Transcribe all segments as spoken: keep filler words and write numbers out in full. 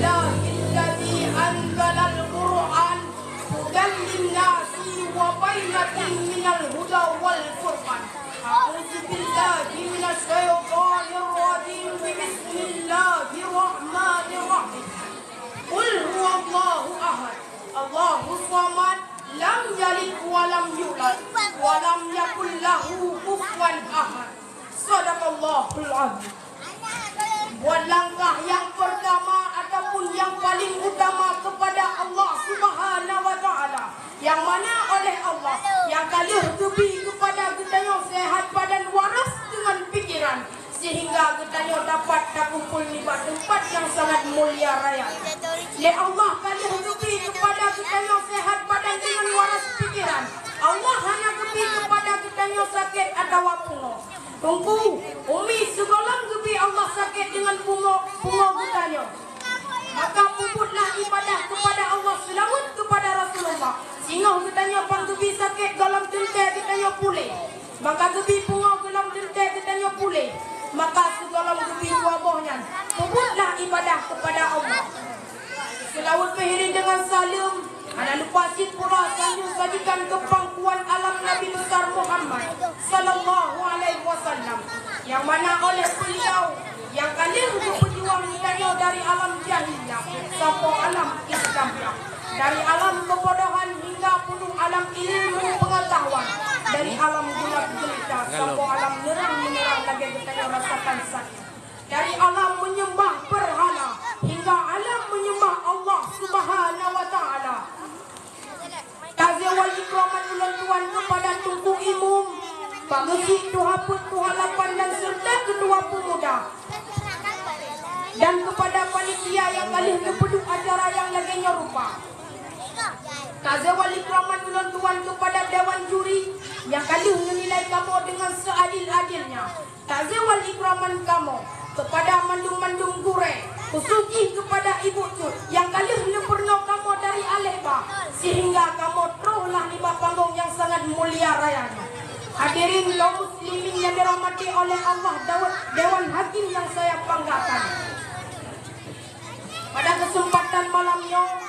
Alhamdulillahilladzi anzalal Qur'an hudan linnasi wa bayyinatin minal huda wal furqan. A'udzu billahi minasy syaithanir rajim. Bismillahirrahmanirrahim. Qul huwallahu ahad. Allahus samad. Lam yalid wa lam yulad. Wa lam yakul lahu kufuwan ahad. Sadaqallahul azim. Buat langkah yang pertama ataupun yang paling utama kepada Allah Subhanahu wa Ta'ala, yang mana oleh Allah yang ka lheueh geubri kepada geutanyoe sehat badan waras dengan pikiran, sehingga geutanyoe dapat takumpul nibak teumpat nyang sangat mulia raya. Lé Allah ka lheueh geubri kepada geutanyoe sehat badan dengan waras pikiran. Allah hana geubri kepada geutanyoe sakét atawa pungo. Teungku, Umi, sigohlom geubri Allah sakét deungon pungo, pungo geutanyoe. Maka peubuetlah ibadah kepada Allah, seulaweuet kepada Rasulullah. Singoh geutanyoe ban geubri sakét, gohlom teuntée geutanyoe puléh. Maka geubri pungo, gohlom teuntée geutanyoe puléh. Maka sigohlom geubri dua boh nyan, peubuetlah ibadah kepada Allah. Seulaweuet meuhiring deungon saleuem, hana lupa cit pula sanjung sajikan keu pangkuan alam Nabi Besar Muhammad sallallahu alaihi wasallam, nyang mana oleh beuliau nyang ka lheueh geupeujuang geutanyoe dari alam jahiliyah sampoe alam Islam, dari alam keubodohan hingga peunoh alam ilmu peungatahuan, dari alam gulab gulita sampoe alam neurang meuneurang lagée geutanyoe rasakan saat nyoe. Dari alam menyembah berhala hingga alam menyembah Allah Subhanahu wa Ta'ala. Ta'zim wal ikraman ulôn tuan kepada Teungku Imum, Pak Geuchik, Tuha Peuet, Tuha Lapan dan serta ketua pemuda, dan kepada panitia nyang ka lheueh geupeuduek acara nyang lagée nyoe rupa. Ta'zim wal ikraman ulôn tuan kepada dewan juri nyang ka lheueh ngeunilai kamoe deungon seadil-adilnya. Ta'zim wal ikraman kamoe kepada mandum-mandum gurée, khusos jih kepada ibu cut nyang ka lheueh neupeurunoe kamoe dari aléh ba, sehingga kamoe troh lah nibak panggong nyang sangat mulia raya nyoe. Hadirin kaum muslimin nyang dirahmati oleh Allah, dawet dewan hakim nyang saya banggakan. Pada kesempatan malam nyoe,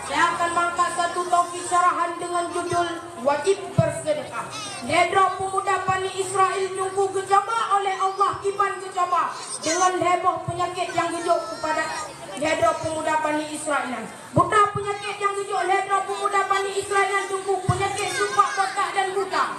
saya akan mengangkat satu topik syarahan dengan judul Wajib Bersedekah. Lhée droe peumuda Bani Israel teungku geucoba oleh Allah, kiban geucoba deungon lhée boh peunyakét nyang geujok kepada lhée droe peumuda Bani Israel nyan. Buta peunyakét nyang geujok lhée droe peumuda Bani Israel nyan teungku peunyakét supak, botak dan buta.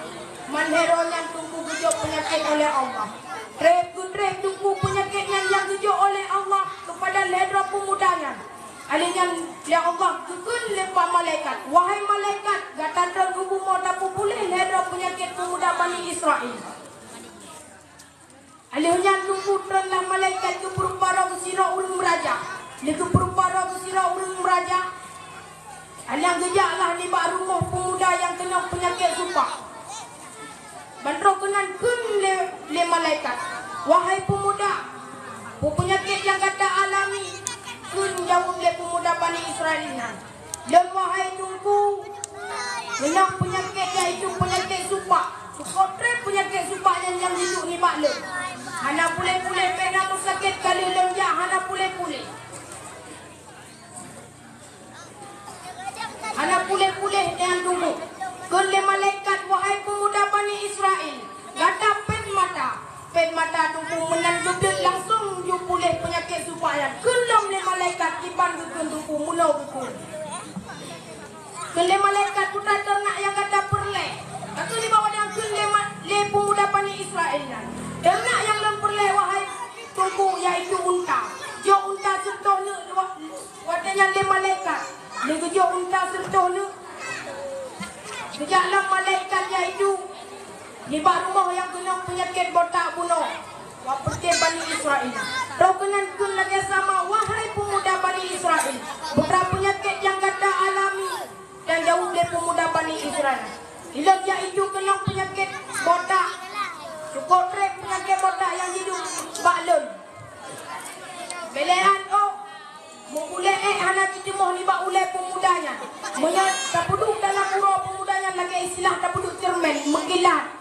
Man lhée droe nyan teungku geujok peunyakét oleh Allah. Treb keu treb teungku peunyakét nyan nyang geujok oleh Allah kepada lhée droe peumuda nyan. Alheuh nyan lé Allah geukheun lé pa malaikat, "Wahai malaikat, gata treun u bumoe tapeupuléh lhée droe peunyakét peumuda Bani Israel." Alheuh nyan teungku treun lah malaikat geupeurupa droe keu sidroe ureuëng meuraja. Lé geupeurupa droe keu sidroe ureuëng meuraja, alheuh nyan geujak lah nibak rumoh peumuda nyang keunong peunyakét supak. Ban troh keunan kheun lé, lé malaikat, "Wahai peumuda, peue peunyakét nyang gata alami?" Kheun jaweueb lé peumuda Bani Israel nyan, "Lôn, wahai teungku, keunong peunyakét, yaitu peunyakét supak. Cukôp treb peunyakét supak nyan nyang jiduek nibak lôn. Hana puléh-puléh, pena meusakét ka lheueh lôn jak hana puléh-puléh." Hana puléh-puléh nyan teungku. Kheun lé malaikat, "Wahai peumuda Bani Israel, gata péng mata." Péng mata teungku meunan geubleuet langsong jeuet puléh peunyakét supak nyan. Kheun lom lé malaikat, "Kiban geukheun teungku, meunoe geukheun." Kheun lé malaikat, "Peue teunak nyang gata peureulée?" Ka kheun lé bak awak nyan, kheun lé ma-, lé peumuda Bani Israel nyan, "Teunak nyang lôn peureulée, wahai teungku, yaitu unta." Jok unta seutôh neuk. Watée nyan lé malaikat, lé geujok unta seutôh neuk. Geujak lom malaikat, yaitu nibak rumoh nyang keunong peunyakét botak bunoe, wak peureté Bani Israel. Troh keunan kheun lagée sama, "Wahai peumuda Bani Israel, peue peunyakét nyang gata alami?" Dan jaweueb lé peumuda Bani Israel, "Ilôn yaitu keunong peunyakét botak. Cukôp treb peunyakét botak nyang jiduek bak lôn." Beulehan ôk, meuulée ék hana jitimoh nibak ulée peumuda nyan. Meunyoe tapeuduek dalam uroe peumuda nyan lagée istilah tapeuduek ceureumen, meukilat.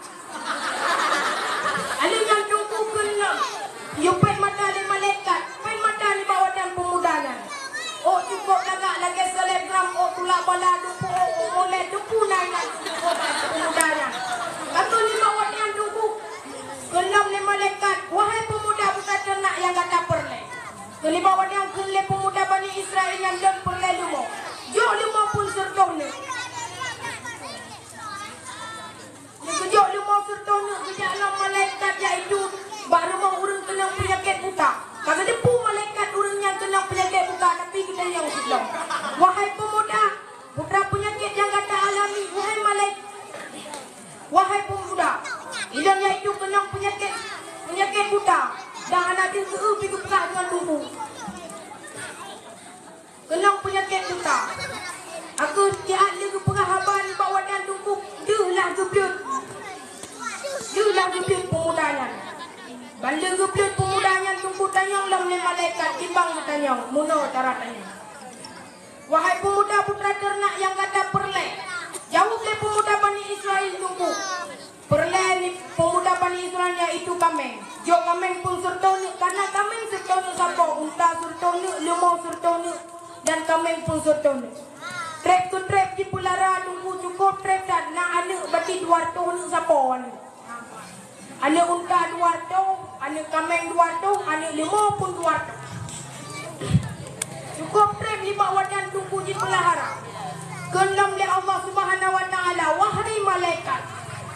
Alheuh nyan teungku kheun lom, yue péng mata lé malaikat, péng mata nibak badan peumuda nyan. Israel nyan lôn peureulée leumo. Jok leumo phon seureutoh neuk. Lheueh geujok leumo seureutoh neuk geujak lom malaikat, yaitu bak rumoh ureuëng keunong peunyakét buta. Ka geuteupeue malaikat ureuëng nyang keunong peunyakét buta, tapi geutanyong sigoe, "Wahai peumuda, putra peunyakét nyang gata alami, wahai malaik-, wahai peumuda, ilôn yaitu keunong peunyakét, peunyakét buta, dan hana deuh geu-eu pih geupeugah deungon teungku." Keunong peunyakét buta. Aku siat lé geupeugah haba nibak watée teungku, deuh lah geubleuet. Deuh lah geubleuet peumuda nyan. Ban lé geubleuet peumuda nyan teungku tanyong lom lé malaikat timbang geutanyong, meunoe cara tanyong. "Wahai peumuda putra teurenak nyang gata peureulée," jaweueb lé peumuda Bani Israel teungku. Peureulée lé peumuda Bani Israel yaitu kaméng. Jok kaméng phon seureutoh neuk, kana kaméng seureutoh neuk sapo, unta seureutoh neuk, leumo seureutoh neuk, dan kaméng phon seureutoh neuk. Treb keu treb jipeulara teungku, cukôp treb that na aneuëk bati dua reutôh neuk sapo aneuëk. Aneuëk unta dua reutôh, aneuëk kaméng dua reutôh, aneuëk leumo phon dua reutôh. Cukôp treb nibak watée teungku jipeulahara. Kheun lom lé Allah Subhanahu wa Taala, "Wahai malaikat,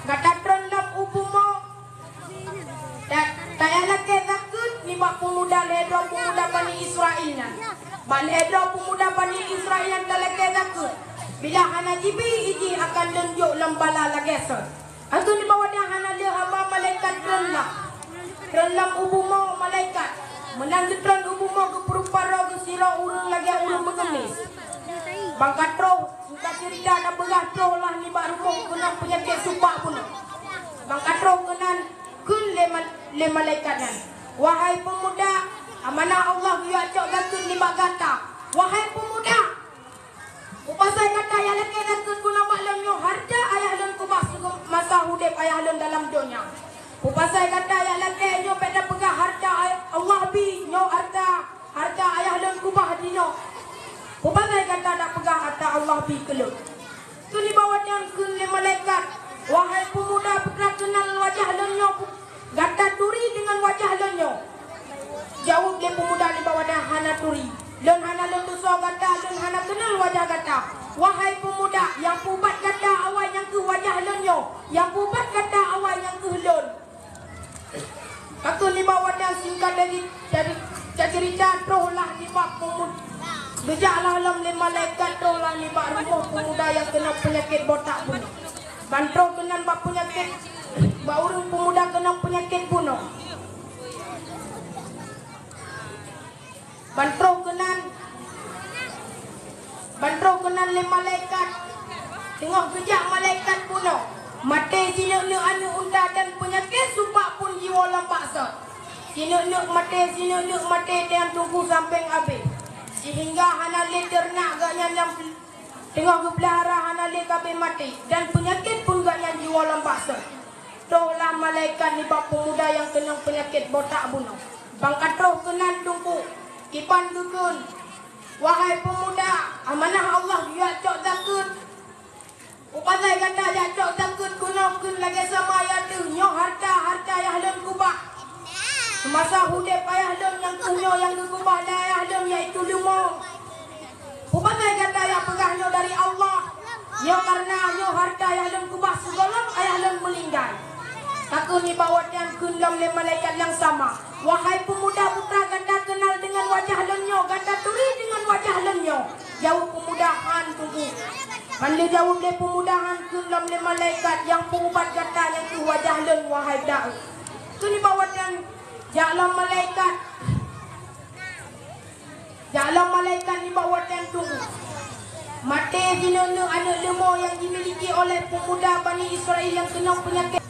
gata tron lom u bumoe, ta-, tayalakée zakeuet nibak peumuda lhée droe peumuda Bani Israel nyan. Bak lhée droe peumuda Bani Israel nyan talakée zakeuet. Bila hana jibi, ijih akan lôn jok lom bala lagée soe." Ateueh nibak watée hana lé haba malaikat tron lam. Tron lam u bumoe malaikat. Meunan geutron u bumoe geupeurupa droe geusidroe ureuëng lagée ureuëng meugeumis. Ban ka troh, singkat ceurita tapeugah troh lah nibak rumoh keunong peunyakét supak bunoe. Ban ka troh keunan kheun lé ma-, lé malaikat nyan, "Wahai peumuda, amanah Allah geuyue cok zakeuet nibak gata. Wahai peumuda, peue pasai gata nyang lakée zakeuet keunoe bak lôn nyoe hareuta ayah lôn keubah sigoe masa udeb ayah lôn dalam donya? Peue pasai gata nyang lakée nyoe bék tapeugah hareuta ay-, Allah bi nyoe hareuta, hareuta ayah lôn keubah jinoe? Peue pasai gata tapeugah hareuta Allah bi keu lôn?" Kheun nibak watée nyan kheun lé malaikat, "Wahai peumuda, putra keunal wajah lôn nyoe, gata turi deungon wajah lôn nyoe?" Jaweueb lé peumuda nibak watée nyan, "Hana turi. Lôn hana lôn tusoe gata, lôn hana keunal wajah gata. Wahai peumuda, nyang peuubat gata awai nyan kheueh wajah lôn nyoe, nyang peuubat gata awai nyan kheueh lôn." Ka kheun nibak watée nyan singkat dari, dari, dari ceurita troh lah nibak peumuda. Geujak lah lom lé malaikat troh lah nibak rumoh peumuda nyang keunong peunyakét botak bunoe. Ban troh keunan bak peunyakét, bak ureuëng peumuda keunong peunyakét bunoe. Ban troh keunan, ban troh keunan lé malaikat. Teungoh geujak malaikat bunoe, maté sineuk-neuk aneuëk unta dan peunyakét supak phon jiwoe lam bak sot. Sineuk-neuk maté, sineuk-neuk maté dan teungku sampoe habéh. Seuhingga hana lé teurenak gobnyan nyang Teungoh geupeulahara hana lé ka abéh maté, dan peunyakét phon gobnyan jiwoe lam bak sot. Troh lah malaikat nibak peumuda nyang keunong peunyakét botak bunoe. Ban ka troh keunan teungku, kiban geukheun, "Wahai peumuda, amanah Allah geuyue cok zakeuet. Peue pasai gata jak cok zakeuet keunoe kheun lagée sama ayah lôn nyoe hareuta, hareuta ayah lôn keubah?" Masa udeb ayah lôn nyang kheueh nyoe nyang geukeubah lé ayah lôn, yaitu leumo. Peue pasai gata nyang peugah nyoe dari Allah? Nyoe kareuna nyoe hareuta ayah lôn keubah sigohlom ayah lôn meuninggai. Ka kheun nibak watée nyan kheun lom lé malaikat nyang sama, "Wahai peumuda, putra gata keunal deungon wajah lôn nyoe, gata turi deungon wajah lôn nyoe?" Jaweueb peumuda, "Han, Teungku." Ban lé jaweueb lé peumuda, "Han," kheun lom lé malaikat, "Nyang peuubat gata nyan kheueh wajah lôn, wahai Daud." Kheun nibak watée nyan jak lom malaikat. Jak lom malaikat nibak watée nyan teungku. Maté sineuk-neuk aneuëk leumo nyang jimiliki oleh peumuda Bani Israel nyang keunong peunyakét,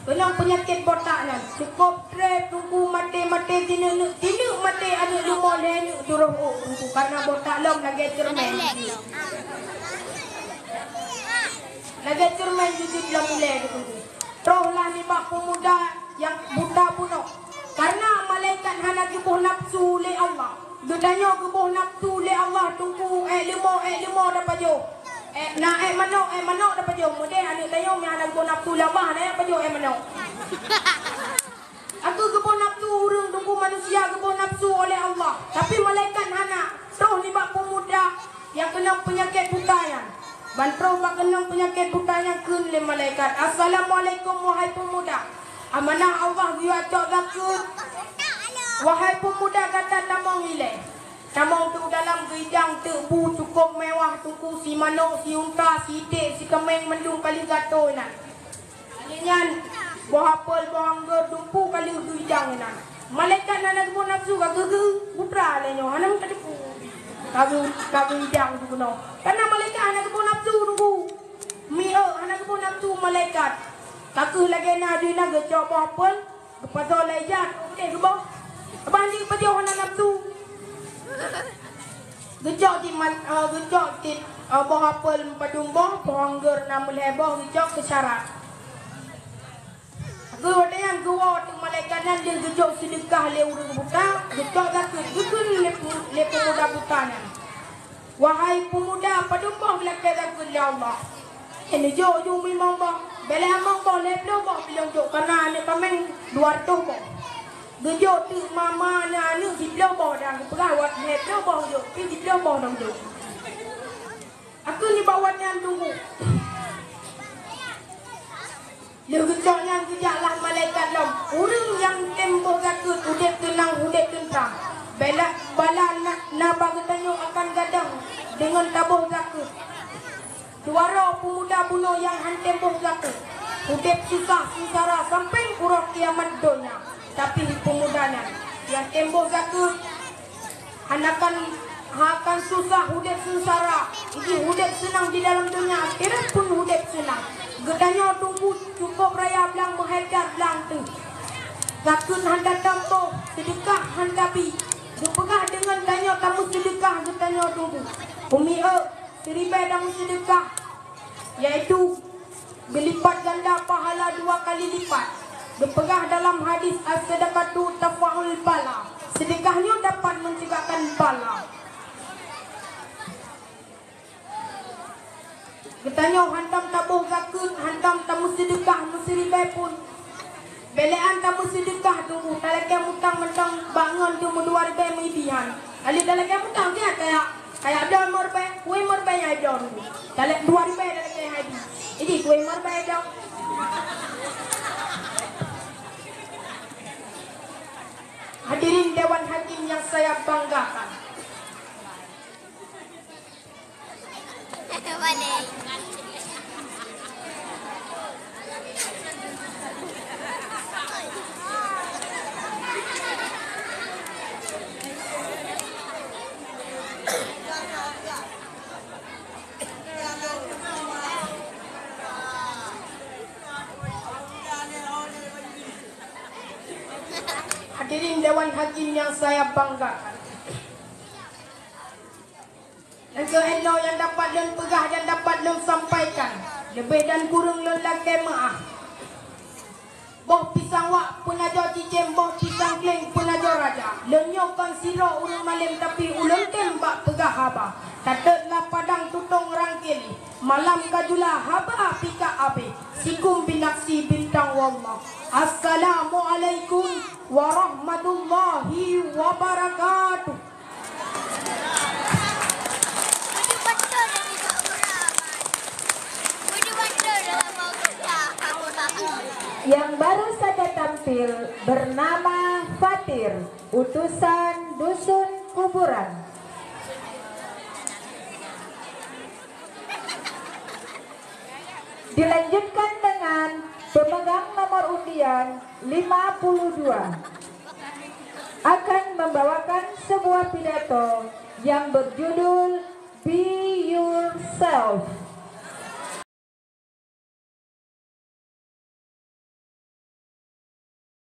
keunong peunyakét botak nyan. Cukôp treb teungku maté-maté sineuk-neuk, sineuk maté aneuëk leumo lhée neuk duroh ôk teungku, kareuna botak lom lagée ceureumen. Lagée ceureumen jijeuet lam ulée teungku. Troh lah nibak peumuda nyang buta bunoe. Kareuna malaikat hana geuboh nafeusu lé Allah. Geutanyoe geuboh nafeusu lé Allah teungku, ék leumo, ék leumo tapajoh. Ék na ék manok, ék manok tapajoh. Meudeh aneuëk tanyoe nyang hana geuboh nafeusu lé Allah, hana ék pajoh ék manok. Aku geuboh nafeusu ureuëng teungku, manusia geuboh nafeusu oleh Allah. Tapi malaikat hana. Kan troh bak keunong peunyakét buta nyang kheun lé malaikat, "Assalamualaikum, wahai peumuda. Amanah Allah geuyue cok zakeuet. Wahai peumuda, gata tamong ilée. Tamong teuk dalam geuidang teuk bu cukôp meuwah, teungku, si manok, si unta, si iték, si keuméng, mandum ka lheueh gatoe nan. Lheueh nyan, boh apel, boh anggor, dumpeue ka lheueh geuidang nan." Malaikat hana geuboh nafeusu, ka geuh-geuh putra lé nyoe, hana meuteupeu. Ka geu-, ka geuidang tu keunoe. Karena malaikat hana geuboh nafeusu, teungku. Mieu hana geuboh nafeusu malaikat. Ka keuh lagée na dina geucok boh apel, geupasoe lam ija, udeh geuboh. Abah jih pajoh hana nafeusu. Geucok cit man-, eh, geucok cit, eh, boh apel padum boh, boh anggor na meulhée boh, geucok keu syarat. Geuyue watée nyan geuwoe teuk malaikat nyan lheueh geujok seudeukah lé ureuëng buta, geucok zakeuet, geukheun lé pe-, lé peumuda buta nyan, "Wahai peumuda, padum boh geulakée zakeuet lé Allah?" Nyan neujok ju limong boh, "Bèk lhèe limong boh, lhèe ploh boh pih lôn jok, kareuna aneuk kaméng dua reutôh boh." Geujok teuk ma-ma na aneuk siploh boh dan geupeugah, "Wat lhèe ploh boh jok, pih siploh boh dong jok." Aku nibak watée nyan teungku. Lheueh geucok nyan geujaklah malaikat lom. Ureuëng nyang tem boh zakeuet udeb teunang, udeb teuntra. Bala, bala na, na bak geutanyoe akan gadang deungon taboh zakeuet. Dua droe peumuda bunoe nyang han tem boh zakeuet. Udeb susah seungsara sampai uroe kiamat donya. Tapi peumuda nyan nyang tem boh zakeuet, hana akan, hana akan susah udeb seungsara, jih udeb seunang di dalam donya, akhirat pun udeb seunang. Geutanyoe teungku cukôp raya blang, meuhai that blang teuh. Zakeuet han tatamong, seudeukah han tabi. Geupeugah deungon tanyoe tameuseudeukah geutanyoe teungku. Umi eu, siribèe tameuseudeukah, yaitu geulipat ganda pahala dua kali lipat. Geupeugah dalam hadis, "As-sadaqatu tadfa'ul bala." Seudeukah nyoe dapat meuceugahkan bala. Geutanyoe hantom taboh zakeuet, hantom tameuseudeukah meusiribèe pun. Bèk lé an tameuseudeukah teungku, talakèe mutang mantong bak ngon teumeu dua ribèe meuibi han. Ka lheueh talakèe mutang, nyan kaya, kaya bloe limong ribèe, wéh limong ribèe nyang bloe teungku. Talakèe dua ribèe talakèe hai bi. Jadi, wéh limong ribèe bloe. Hadirin Dewan Hakim yang saya banggakan. Hadirin Dewan Hakim yang saya banggakan. Nyang keuh inoe nyang dapat lôn peugah dan dapat lôn sampaikan, leubeh dan kureueng lôn lakèe meu'ah. Boh pisang wak peunajoh cicém, boh pisang kléng peunajoh raja. Lôn nyoe kon sidroe ureueng malém, tapi ulôn tem bak peugah haba. Tatot lam padang tutong rangkili, malam ka jula haba pih ka abéh. Sikum binafsi bintang wallah. Assalamualaikum warahmatullahi wabarakatuh. Yang baru saja tampil bernama Fatir, utusan Dusun Kuburan. Dilanjutkan dengan pemegang nomor undian lima puluh dua akan membawakan sebuah pidato yang berjudul Be Yourself.